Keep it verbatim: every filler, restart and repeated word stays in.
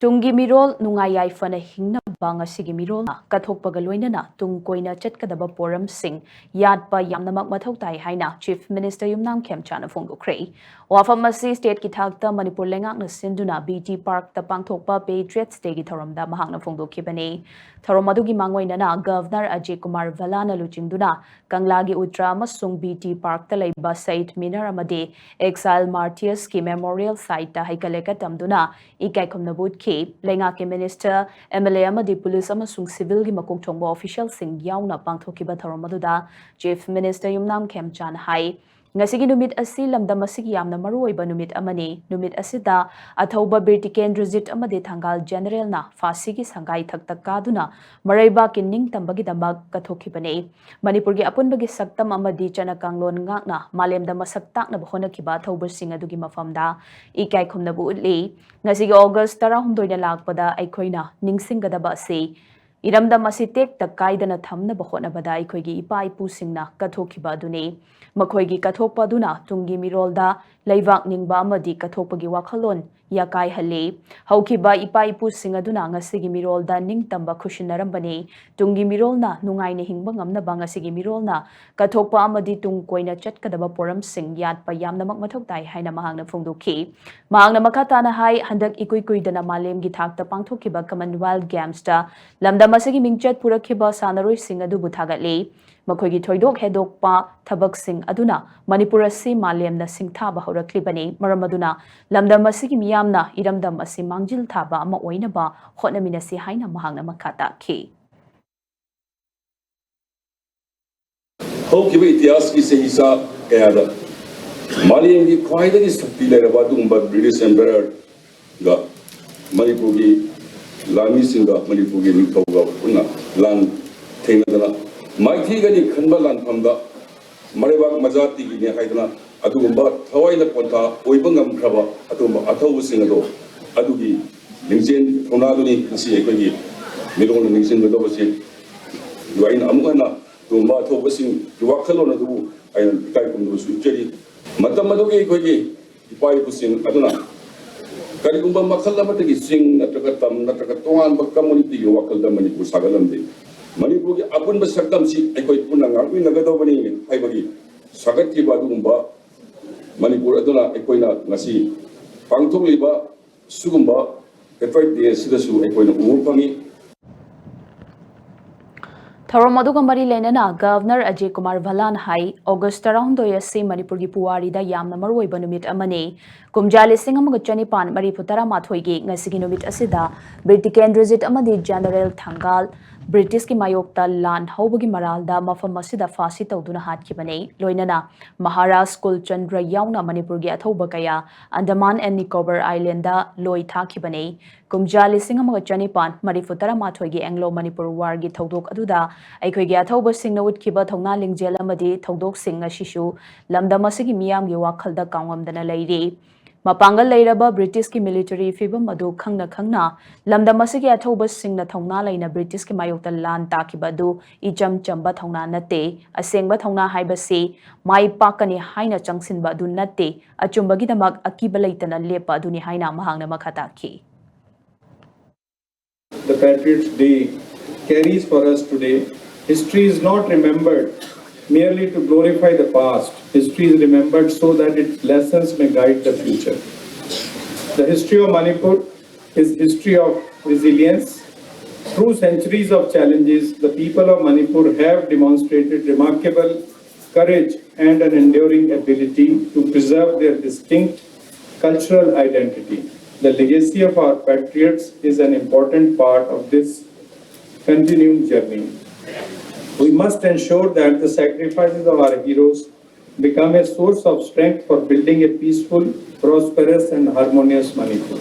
ꯇꯨꯡꯒꯤ ꯃꯤꯔꯣꯜ ꯅꯨꯡꯉꯥꯏ ꯌꯥꯏꯐꯅ ꯍꯤꯡꯅꯕ ꯉꯁꯤꯒꯤ ꯃꯤꯔꯣꯜꯅ ꯀꯠꯊꯣꯛꯄꯒ ꯂꯣꯏꯅꯅ ꯇꯨꯡ ꯀꯣꯏꯅ ꯆꯠꯀꯗꯕ ꯄꯣꯔꯝꯁꯤꯡ ꯌꯥꯠꯄ ꯌꯥꯝꯅꯃꯛ ꯃꯊꯧ ꯇꯥꯏ ꯍꯥꯏꯅ Chief Minister ꯌꯨꯝꯅꯥꯝ ꯈꯦꯝꯆꯥꯅ ꯐꯣꯡꯗꯣꯛꯈ꯭ꯔꯦ꯫ ꯋꯥꯐꯝ ꯑꯁꯤ stateꯀꯤ ꯊꯥꯛꯇ ꯃꯅꯤꯄꯨꯔ ꯂꯩꯉꯥꯛꯅ ꯁꯤꯟꯗꯨꯅ B T Parkꯇ ꯄꯥꯡꯊꯣꯛꯄ Patriots Dayꯒꯤ ꯊꯧꯔꯝꯗ ꯃꯍꯥꯛꯅ ꯐꯣꯡꯗꯣꯛꯈꯤꯕꯅꯤ꯫ ꯊꯧꯔꯝ ꯑꯗꯨꯒꯤ ꯃꯥꯡꯑꯣꯏꯅꯅ Governor ꯑꯖꯌ ꯀꯨꯃꯥꯔ ꯚꯜꯂꯥꯅ ꯂꯨꯆꯤꯡꯗꯨꯅ ꯀꯪꯂꯥꯒꯤ ꯎꯇ꯭ꯔꯥ ꯑꯃꯁꯨꯡ B T Parkꯇ ꯂꯩꯕ ꯁꯍꯤꯗ ꯃꯤꯅꯔ ꯑꯃꯗꯤ Exile Martyrsꯀꯤ Memorial Siteꯇ ꯍꯩꯀꯠ ꯂꯩꯀꯠ ꯇꯝꯗꯨꯅ ꯏꯀꯥꯏ ꯈꯨꯝꯅꯕ ꯎꯠꯈꯤ꯫ ꯂꯩꯉꯥꯛꯀꯤ minister, M L A ꯑꯃꯗꯤ police ꯑꯃꯁꯨꯡ civilꯒꯤ ꯃꯀꯣꯛ ꯊꯣꯡꯕ officialꯁꯤꯡ ꯌꯥꯎꯅ ꯄꯥꯡꯊꯣꯛꯈꯤꯕ ꯊꯧꯔꯝ ꯑꯗꯨꯗ Chief Minister ꯌꯨꯝꯅꯥꯝ ꯈꯦꯝꯆꯥꯅ ꯍꯥꯏ, ꯉꯁꯤꯒꯤ ꯅꯨꯃꯤꯠ ꯑꯁꯤ ꯂꯝꯗꯝ ꯑꯁꯤꯒꯤ ꯌꯥꯝꯅ ꯃꯔꯨꯑꯣꯏꯕ ꯅꯨꯃꯤꯠ ꯑꯃꯅꯤ꯫ ꯅꯨꯃꯤꯠ ꯑꯁꯤꯗ ꯑꯊꯧꯕ ꯕꯤꯔ ꯇꯤꯀꯦꯟꯗ꯭ꯔꯖꯤꯠ ꯑꯃꯗꯤ ꯊꯪꯒꯥꯜ ꯖꯦꯅꯔꯦꯜꯅ ꯐꯥꯁꯤꯒꯤ ꯁꯪꯒꯥꯏ ꯊꯛꯇ ꯀꯥꯗꯨꯅ ꯃꯔꯩꯕꯥꯛꯀꯤ ꯅꯤꯡꯇꯝꯕꯒꯤꯗꯃꯛ ꯀꯠꯊꯣꯛꯈꯤꯕꯅꯤ꯫ ꯃꯅꯤꯄꯨꯔꯒꯤ ꯑꯄꯨꯟꯕꯒꯤ ꯁꯛꯇꯝ ꯑꯃꯗꯤ ꯆꯠꯅ ꯀꯥꯡꯂꯣꯟ ꯉꯥꯛꯅ ꯃꯥꯂꯦꯝꯗ ꯃꯁꯛ ꯇꯥꯛꯅꯕ ꯍꯣꯠꯅꯈꯤꯕ ꯑꯊꯧꯕꯁꯤꯡ ꯑꯗꯨꯒꯤ ꯃꯐꯝꯗ ꯏꯀꯥꯏ ꯈꯨꯝꯅꯕ ꯎꯠꯂꯤ꯫ ꯉꯁꯤꯒꯤ August ꯇꯔꯥꯍꯨꯝꯗꯣꯏꯅ ꯂꯥꯛꯄꯗ ꯑꯩꯈꯣꯏꯅ ꯅꯤꯡꯁꯤꯡꯒꯗꯕ ꯑꯁꯤ ꯏꯔꯝꯗꯝ ꯑꯁꯤ ꯇꯦꯛꯇ ꯀꯥꯏꯗꯅ ꯊꯝꯅꯕ ꯍꯣꯠꯅꯕꯗ ꯑꯩꯈꯣꯏꯒꯤ ꯏꯄꯥ ꯏꯄꯨꯁꯤꯡꯅ ꯀꯠꯊꯣꯛꯈꯤꯕ ꯑꯗꯨꯅꯤ꯫ ꯃꯈꯣꯏꯒꯤ ꯀꯠꯊꯣꯛꯄ ꯑꯗꯨꯅ ꯇꯨꯡꯒꯤ ꯃꯤꯔꯣꯜꯗ ꯂꯩꯕꯥꯛ ꯅꯤꯡꯕ ꯑꯃꯗꯤ ꯀꯠꯊꯣꯛꯄꯒꯤ ꯋꯥꯈꯜꯂꯣꯟ ꯌꯥꯀꯥꯏꯍꯜꯂꯤ꯫ ꯍꯧꯈꯤꯕ ꯏꯄꯥ ꯏꯄꯨꯁꯤꯡ ꯑꯗꯨꯅ ꯉꯁꯤꯒꯤ ꯃꯤꯔꯣꯜꯗ ꯅꯤꯡꯇꯝꯕ ꯈꯨꯁꯤꯟꯅꯔꯝꯕꯅꯤ꯫ ꯇꯨꯡꯒꯤ ꯃꯤꯔꯣꯜꯅ ꯅꯨꯡꯉꯥꯏꯅ ꯍꯤꯡꯕ ꯉꯝꯅꯕ ꯉꯁꯤꯒꯤ ꯃꯤꯔꯣꯜꯅ ꯀꯠꯊꯣꯛꯄ ꯑꯃꯗꯤ ꯇꯨꯡ ꯀꯣꯏꯅ ꯆꯠꯀꯗꯕ ꯄꯣꯔꯝꯁꯤꯡ ꯌꯥꯠꯄ ꯌꯥꯝꯅꯃꯛ ꯃꯊꯧ ꯇꯥꯏ ꯍꯥꯏꯅ ꯃꯍꯥꯛꯅ ꯐꯣꯡꯗꯣꯛꯈꯤ꯫ ꯃꯍꯥꯛꯅ ꯃꯈꯥ ꯇꯥꯅ ꯍꯥꯏ, ꯍꯟꯗꯛ ꯏꯀꯨꯏ ꯀꯨꯏꯗꯅ ꯃꯥꯂꯦꯝꯒꯤ ꯊꯥꯛꯇ ꯄꯥꯡꯊꯣꯛꯈꯤꯕ Commonwealth Gamesꯇ ꯂꯝꯗꯝ ꯑꯁꯤꯒꯤ ꯃꯤꯡꯆꯠ ꯄꯨꯔꯛꯈꯤꯕ ꯁꯥꯟꯅꯔꯣꯏꯁꯤꯡ ꯑꯗꯨꯕꯨ ꯊꯥꯒꯠꯂꯤ꯫ ꯃꯈꯣꯏꯒꯤ ꯊꯣꯏꯗꯣꯛ ꯍꯦꯟꯗꯣꯛꯄ ꯊꯕꯛꯁꯤꯡ ꯑꯗꯨꯅ ꯃꯅꯤꯄꯨꯔ ꯑꯁꯤ ꯃꯥꯂꯦꯝꯅ ꯁꯤꯡꯊꯥꯕ ꯍꯧꯔꯛꯂꯤꯕꯅꯤ꯫ ꯃꯔꯝ ꯑꯗꯨꯅ ꯂꯝꯗꯝ ꯑꯁꯤꯒꯤ ꯃꯤꯌꯥꯝꯅ ꯏꯔꯝꯗꯝ ꯑꯁꯤ ꯃꯥꯡꯖꯤꯜ ꯊꯥꯕ ꯑꯃ ꯑꯣꯏꯅꯕ ꯍꯣꯠꯅꯃꯤꯟꯅꯁꯤ ꯍꯥꯏꯅ ꯃꯍꯥꯛꯅ ꯃꯈꯥ ꯇꯥꯈꯤ꯫ ꯍꯧꯈꯤꯕ ꯏꯇꯤꯍꯥꯁꯀꯤ ꯆꯍꯤꯆꯥ ꯀꯌꯥꯗ ꯃꯥꯂꯦꯝꯒꯤ ꯈ꯭ꯋꯥꯏꯗꯒꯤ ꯁꯛꯇꯤ ꯂꯩꯔꯕ ꯑꯗꯨꯒꯨꯝꯕ British Emperorꯒ ꯃꯅꯤꯄꯨꯔꯒꯤ ꯂꯥꯟꯃꯤꯁꯤꯡꯒ ꯃꯅꯤꯄꯨꯔꯒꯤ ꯅꯤꯡꯊꯧꯒ ꯄꯨꯟꯅ ꯂꯥꯟ ꯊꯦꯡꯅꯗꯅ ꯃꯥꯏꯊꯤꯒꯅꯤ ꯈꯟꯕ ꯂꯥꯟꯐꯝꯗ ꯃꯔꯩꯕꯥꯛ ꯃꯖꯥꯇꯤꯒꯤꯅꯦ ꯍꯥꯏꯗꯅ ꯑꯗꯨꯒꯨꯝꯕ ꯊꯋꯥꯏꯅ ꯄꯣꯟꯊꯥ ꯑꯣꯏꯕ ꯉꯝꯈ꯭ꯔꯕ ꯑꯗꯨꯒꯨꯝꯕ ꯑꯊꯧꯕꯁꯤꯡ ꯑꯗꯣ ꯑꯗꯨꯒꯤ ꯂꯤꯡꯖꯦꯜ ꯊꯧꯅꯥꯗꯨꯅꯤ ꯉꯁꯤ ꯑꯩꯈꯣꯏꯒꯤ ꯃꯤꯔꯣꯜꯅ ꯅꯤꯡꯁꯤꯡꯒꯗꯧꯕꯁꯤ꯫ ꯑꯗꯨ ꯑꯩꯅ ꯑꯃꯨꯛ ꯍꯟꯅ ꯑꯗꯨꯒꯨꯝꯕ ꯑꯊꯧꯕꯁꯤꯡꯒꯤ ꯋꯥꯈꯜꯂꯣꯟ ꯑꯗꯨꯕꯨ ꯑꯩꯅ ꯏꯀꯥꯏ ꯈꯨꯝꯅꯕꯁꯨ ꯎꯠꯆꯔꯤ꯫ ꯃꯇꯝ ꯑꯗꯨꯒꯤ ꯑꯩꯈꯣꯏꯒꯤ ꯏꯄꯥ ꯏꯄꯨꯁꯤꯡ ꯑꯗꯨꯅ ꯀꯔꯤꯒꯨꯝꯕ ꯃꯈꯜ ꯑꯃꯠꯇꯒꯤ ꯆꯤꯡ ꯅꯠꯇ꯭ꯔꯒ ꯇꯝ ꯅꯠꯇ꯭ꯔꯒ ꯇꯣꯉꯥꯟꯕ ꯀꯝꯃꯨꯅꯤꯇꯤꯒꯤ ꯋꯥꯈꯜꯗ ꯃꯅꯤꯄꯨꯔ ꯁꯥꯒꯠꯂꯝꯗꯦ꯫ ꯃꯅꯤꯄꯨꯔꯒꯤ ꯑꯄꯨꯟꯕ ꯁꯛꯇꯝꯁꯤ ꯑꯩꯈꯣꯏ ꯄꯨꯟꯅ ꯉꯥꯛꯃꯤꯟꯅꯒꯗꯧꯕꯅꯤ ꯍꯥꯏꯕꯒꯤ ꯁꯥꯒꯠꯈꯤꯕ ꯑꯗꯨꯒꯨꯝꯕ ꯃꯅꯤꯄꯨꯔ ꯑꯗꯨꯅ ꯑꯩꯈꯣꯏꯅ ꯉꯁꯤ ꯄꯥꯡꯊꯣꯛꯂꯤꯕ ꯁꯤꯒꯨꯝꯕ Patriots' Day ꯑꯁꯤꯗꯁꯨ ꯑꯩꯈꯣꯏꯅ ꯎꯕ ꯐꯪꯉꯤ꯫ ꯊꯧꯔꯝ ꯑꯗꯨꯒ ꯃꯔꯤ ꯂꯩꯅꯅ ꯒꯚꯔꯅꯔ ꯑꯖꯌ ꯀꯨꯃꯥꯔ ꯚꯜꯂꯥꯟ ꯍꯥꯏ, ꯑꯣꯒꯁ ꯇꯔꯥꯍꯨꯝꯗꯣꯏ ꯑꯁꯤ ꯃꯅꯤꯄꯨꯔꯒꯤ ꯄꯨꯋꯥꯔꯤꯗ ꯌꯥꯝꯅ ꯃꯔꯨꯑꯣꯏꯕ ꯅꯨꯃꯤꯠ ꯑꯃꯅꯤ꯫ ꯀꯨꯝꯖꯥ ꯂꯤꯁꯤꯡ ꯑꯃꯒ ꯆꯅꯤꯄꯥꯟ ꯃꯔꯤꯐꯨ ꯇꯔꯥꯃꯥꯊꯣꯏꯒꯤ ꯉꯁꯤꯒꯤ ꯅꯨꯃꯤꯠ ꯑꯁꯤꯗ ꯕ꯭ꯔꯤꯇꯤꯀꯦꯟꯗ꯭ꯔꯖꯤꯠ ꯑꯃꯗꯤ ꯖꯦꯅꯔꯦꯜ ꯊꯪꯒꯥꯜ ꯕ꯭ꯔꯤꯇꯤꯁꯀꯤ ꯃꯥꯌꯣꯛꯇ ꯂꯥꯟ ꯍꯧꯕꯒꯤ ꯃꯔꯥꯜꯗ ꯃꯐꯝ ꯑꯁꯤꯗ ꯐꯥꯁꯤ ꯇꯧꯗꯨꯅ ꯍꯥꯠꯈꯤꯕꯅꯤ꯫ ꯂꯣꯏꯅꯅ ꯃꯍꯥꯔꯥꯖ ꯀꯨꯜꯆꯟꯗ꯭ꯔ ꯌꯥꯎꯅ ꯃꯅꯤꯄꯨꯔꯒꯤ ꯑꯊꯧꯕ ꯀꯌꯥ ꯑꯟꯗꯃꯥꯟ ꯑꯦꯟ ꯅꯤꯀꯣꯕꯔ ꯑꯥꯏꯂꯦꯟꯗ ꯂꯣꯏ ꯊꯥꯈꯤꯕꯅꯤ꯫ ꯀꯨꯝꯖꯥ ꯂꯤꯁꯤꯡ ꯑꯃꯒ ꯆꯅꯤꯄꯥꯟ ꯃꯔꯤꯐꯨ ꯇꯔꯥꯃꯥꯊꯣꯏꯒꯤ ꯑꯦꯡꯂꯣ ꯃꯅꯤꯄꯨꯔ ꯋꯥꯔꯒꯤ ꯊꯧꯗꯣꯛ ꯑꯗꯨꯗ ꯑꯩꯈꯣꯏꯒꯤ ꯑꯊꯧꯕꯁꯤꯡꯅ ꯎꯠꯈꯤꯕ ꯊꯧꯅꯥ ꯂꯤꯡꯖꯦꯜ ꯑꯃꯗꯤ ꯊꯧꯗꯣꯛꯁꯤꯡ ꯉꯁꯤꯁꯨ ꯂꯝꯗꯝ ꯑꯁꯤꯒꯤ ꯃꯤꯌꯥꯝꯒꯤ ꯋꯥꯈꯜꯗ ꯀꯥꯎꯉꯝꯗꯅ ꯂꯩꯔꯤ꯫ ꯃꯄꯥꯡꯒꯜ ꯂꯩꯔꯕ ꯕ꯭ꯔꯤꯇꯤꯁꯀꯤ ꯃꯤꯂꯤꯇꯔꯤ ꯐꯤꯕꯝ ꯑꯗꯨ ꯈꯪꯅ ꯈꯪꯅ ꯂꯝꯗꯝ ꯑꯁꯤꯒꯤ ꯑꯊꯧꯕꯁꯤꯡꯅ ꯊꯧꯅꯥ ꯂꯩꯅ ꯕ꯭ꯔꯤꯇꯤꯁꯀꯤ ꯃꯥꯌꯣꯛꯇ ꯂꯥꯟ ꯇꯥꯈꯤꯕ ꯑꯗꯨ ꯏꯆꯝ ꯆꯝꯕ ꯊꯧꯅꯥ ꯅꯠꯇꯦ꯫ ꯑꯁꯦꯡꯕ ꯊꯧꯅꯥ ꯍꯥꯏꯕꯁꯤ ꯃꯥꯏ ꯄꯥꯛꯀꯅꯤ ꯍꯥꯏꯅ ꯆꯪꯁꯤꯟꯕ ꯑꯗꯨ ꯅꯠꯇꯦ, ꯑꯆꯨꯝꯕꯒꯤꯗꯃꯛ ꯑꯀꯤꯕ ꯂꯩꯇꯅ ꯂꯦꯞꯄ ꯑꯗꯨꯅꯤ ꯍꯥꯏꯅ ꯃꯍꯥꯛꯅ ꯃꯈꯥ ꯇꯥꯈꯤ꯫ The Patriots' Day carries for us today. History is not remembered merely to glorify the past. History is remembered so that its lessons may guide the future. The history of Manipur is history of resilience. Through centuries of challenges, the people of Manipur have demonstrated remarkable courage and an enduring ability to preserve their distinct cultural identity. The legacy of our patriots is an important part of this continuing journey. We must ensure that the sacrifices of our heroes become a source of strength for building a peaceful, prosperous, and harmonious Manipur.